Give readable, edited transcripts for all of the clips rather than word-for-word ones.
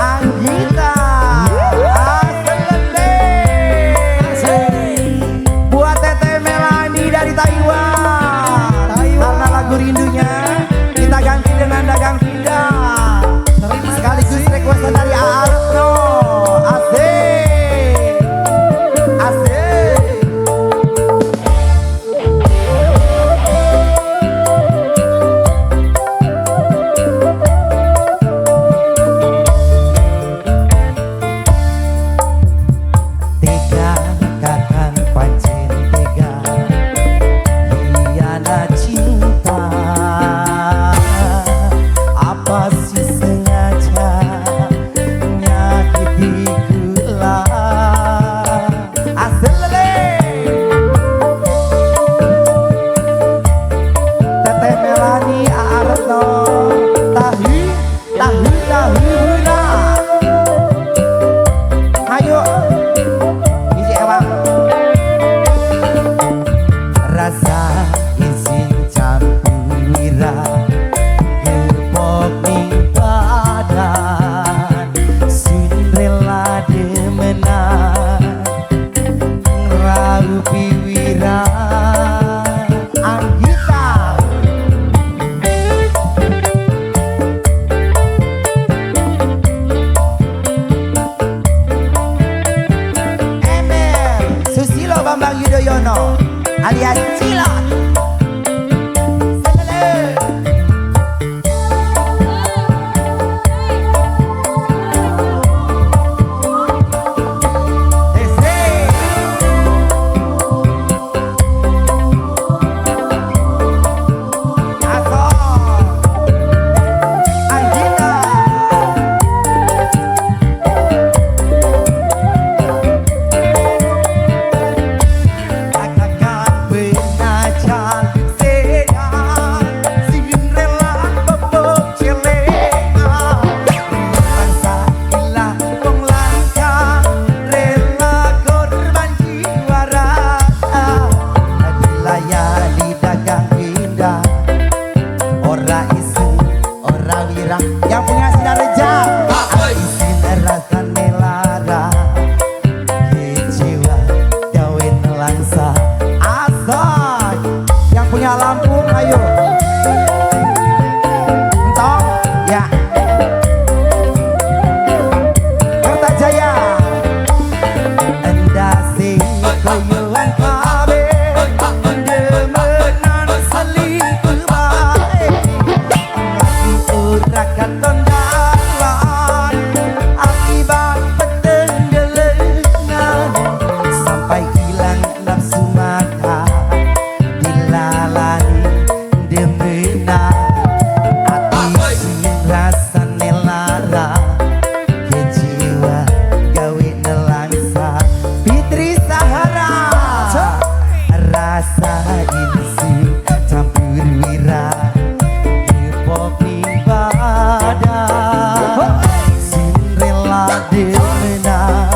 Anggita Aselele. Buat Teteh Melani dari Taiwan. Karena lagu rindunya kita ganti dengan dagang pindah. Sekaligus requestan dari Arno. Asik. Asik. Tega kakang pancen tega hianat cinta. Apa sih sengaja nyakiti kula. Aselele. Teteh Melani Arno. Tahu tahu tahu guna. Ayo isi ewang. Rasa izin campura gepok ning badan. Sun rela demenan ngraupi wira. Anggita. Emel Susilo Bambang Yudhoyono alias Cilot. Senele. Dese. Asor. Anggita. Kakak pernah jaluk sedan, sing rela bebek celengan. Bangsa ilah wong langka, rela korban jiwa rasa. Dilayani dagang indah, ora isin ora wirah. Yang punya Sidareja, isin rasane lara. Kecewa gawe nelangsa. Asal yang punya Lampung ayo. Entong ya. Kertajaya. Endase koyoan kabeh demenan selingkuh bae. Aku ora katon dalan akibat peteng delengan. Sampai hilang nafsu mata dilalani demenan. Ati sing rasane lara kecewa gawe nelangsa. Fitri Sahara. Rasa insu campur wira gepok ning badan. Sing rela demenan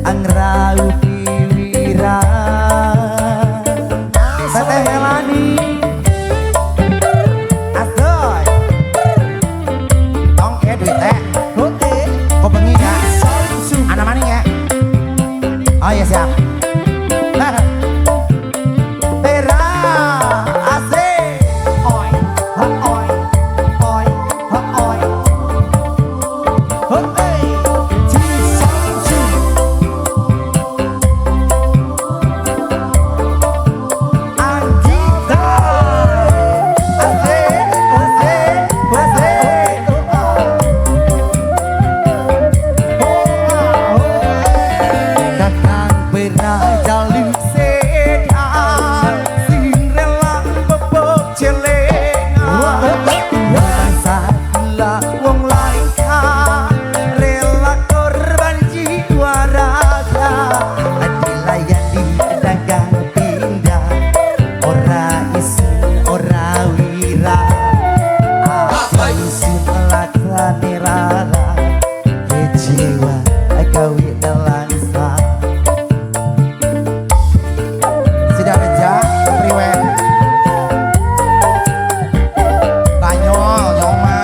angraupi wira. Teteh Melani. Asoy. Tong ke duit teh. Oke. Kok bengi ya? Anak maning ya? Oh iya siap. Tera asik. Oi, ha oi, oi, ha oi. Hey, Ji Anggita. Asik, asik, asik. Kakang pernah jaluk sedan, sing rela bebek celengan. Bangsa gila wong langka, rela korban jiwa raga. Dilayani dagang pindah, ora isin ora wira. Aku sing lakane rara, kecewa gawe nelangsa. Sidareja priwe. Banyol nyoma.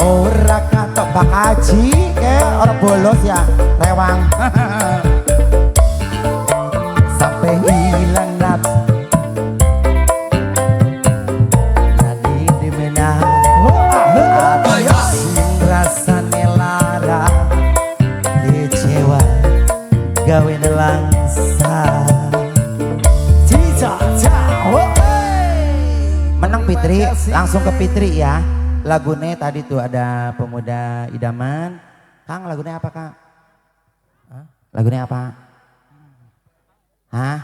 Ora katok Pak Haji, kayak orang bolos ya, rewang. Sampai hilang nafsu. Nadi di mena. Sing rasane lara, kecewa, gawe nelangsa. Cica, ca, oh. Menang Fitri, langsung ke Fitri ya. Lagune tadi tuh ada Pemuda Idaman. Kang, lagunya apa, Kang? Lagunya apa? Hah?